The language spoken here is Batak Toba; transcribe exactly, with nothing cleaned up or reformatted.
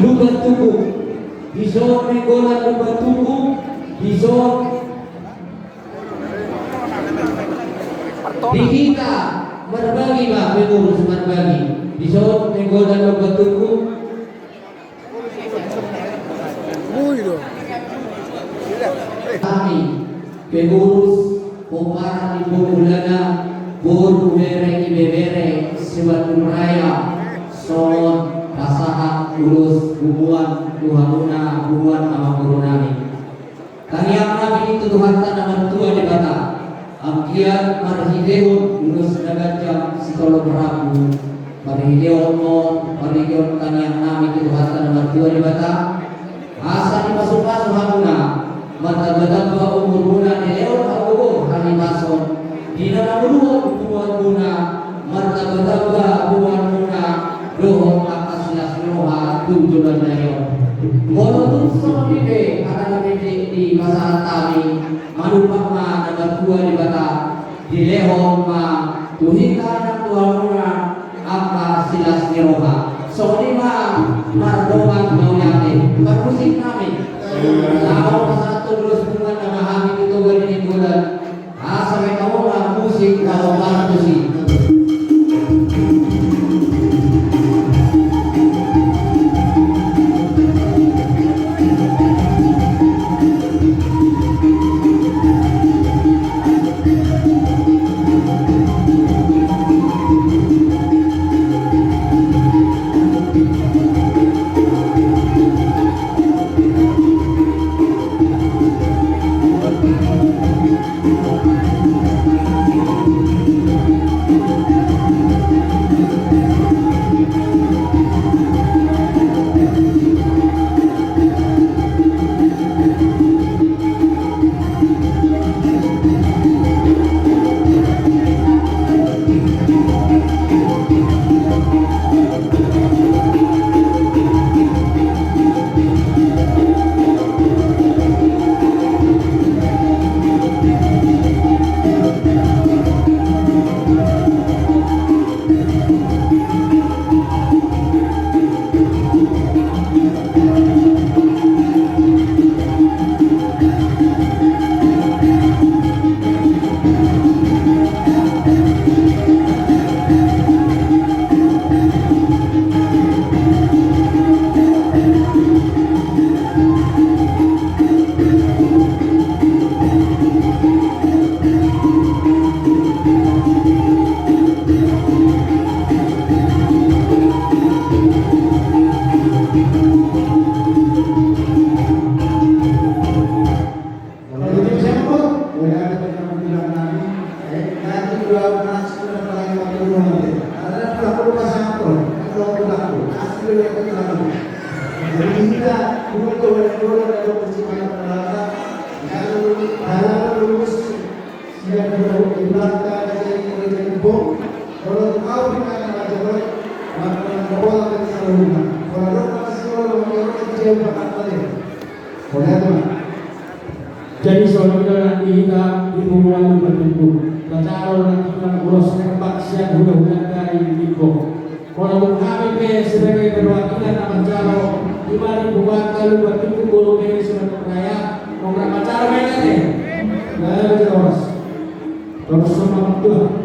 Lumban Tugu. Dison Nainggolan Lumban Tugu. Dison di hita marbagi ma, pengurus marbagi. Dison Nainggolan Lumban Tugu. Hami pengurus pomparan ni Pombulana, boru, bere, ibebere, Simanjuntak Raya, songon pasahat ulos punguan tu hamuna, punguan amangboru nami. Tangiang nami tu Tuhanta na martua Debata, anggiat marhitehon ulos na ganjang sitolop rambu, marhitehon on, marhitehon tangiang nami tu Tuhanta na martua Debata, asa dipasupasu hamuna, martambatamba umurmuna, dilehon hagogoon, hahipason di na manguluhon punguanmuna, martambatamba punguanmuna dohot angka silas ni roha tu joloan na on. Molo tung songon i pe hata na pendek dipasahat hami, manumpak ma na martua Debata, dilehon ma tu hita nang tu hamuna angka silas ni roha. Songon i ma mardongan mauliate. Parmusik nami, laho pasahathon ulos punguan nama hami tu Toga ni Nainggolan. Asa mangihut musik laho parmusik. Jadi songon i do nang di hita di punguan Lumban Tugu. Tajaha nang hita ulos rempak sian hulahula nagari Limbong. Molo tung hami pe sebagai perwakilan na manjalo, ima di punguanta Lumban Tugu, boru, bere, Simanjuntak Raya, nunga manjalo ma i ate. Nah, jelas. Terus sama Tuhan.